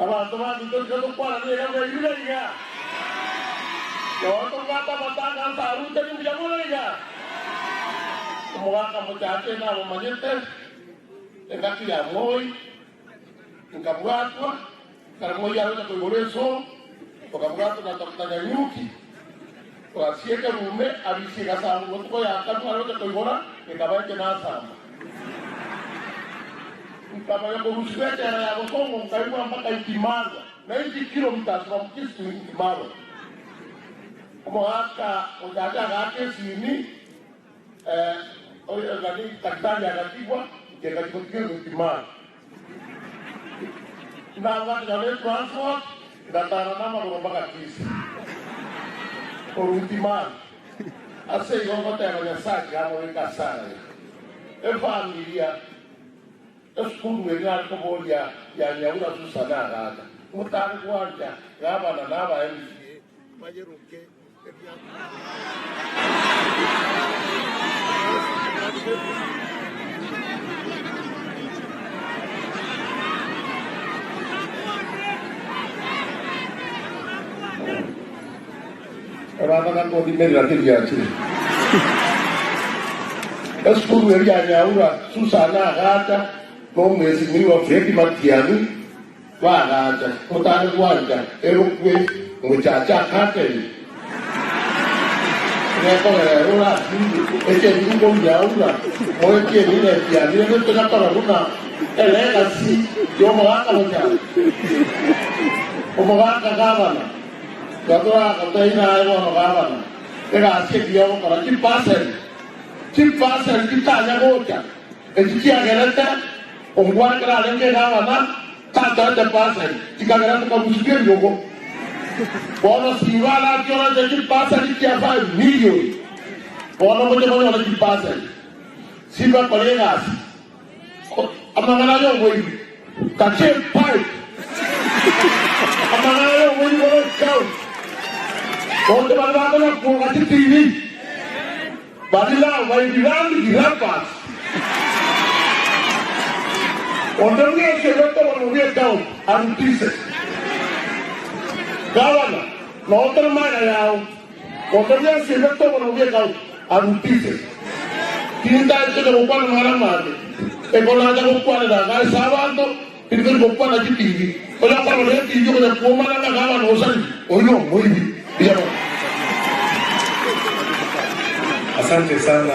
Abanto baminto tiga tokwananie iga bwairire iga. Noo tobwate amatanga nse aruteri mbuya mono iga. Omogaka mochache namomanyete engaki ya Moi, nkabwatwa, ekero Moi aroche koigora esoo, tokabwatwa na Doctor Nyanyuki, togasieka erume, abisi egasambwa botuko ya kanwa aroche koigora, ekaba inche nasamba. Nkamanya korusigwa echela ya bosongo nkaigwa mpaka Ikimarwa, 90 kilometres from Kisii to Ikimarwa. Omogaka ochache agaaka esimi, eh, oyo nani daktari agatigwa, inche ngachia gotigerwa Ikimarwa. Nabwate nonye etransport, ngatara namagoro mpaka Kisii. Korwa Ikimarwa. Ase igo ngoteba Nyasae tiga amobeke ase araya. Efamilia esukuru eria nare koboria ya Nyaura Susan agacha, Motare gwancha gavana na aba MCA bayeroke Orabana kodimerera tiriachire. Esukuru eria ya Nyaura, Susan agacha, na omwesimigwa Fred Matiang'i bagacha, motare gwancha erokwe Mochache Academy. Gekogera ere orasinde ekebiru korwa Nyaura, moetie erina etiani rende tonya korora buna elegacy y'omogaka Mochache. Omogaka gavana. Tiga toragotebi naye bono gavana, egasi engiya ogokora, chiparcel, chiparcel chitanya gocha, echi chiagerete omwana ekero arenge egavana tatoete parcel, chikagera tokarusiwa ebirogo. Bono Siiro arachie oroche chiparcel chia 5 million, bono moche monyore chiparcel. Sibakore egasi. Amang'ana ay'oboibi, tacha epipe. Amang'ana ay'oboibi bore ekaunti. Bonde baria bakonya kwoga chitibi, baria nabo baibi bande grabbers. Onde bwensi oyote oboremo bw'ekaunti arutise. Gavana, noo tore magega yao. Onde bwensi oyote oboremo bw'ekaunti arutise. Tintaete gokwana amang'ana amange, ekonacha gokwanera iga ase abanto, tindi tori gokwana chitibi. Oyokorora etibi okonya kwomana ng'a gavana osarire, oyio nomoibi. Mbuya mono. Asante sana.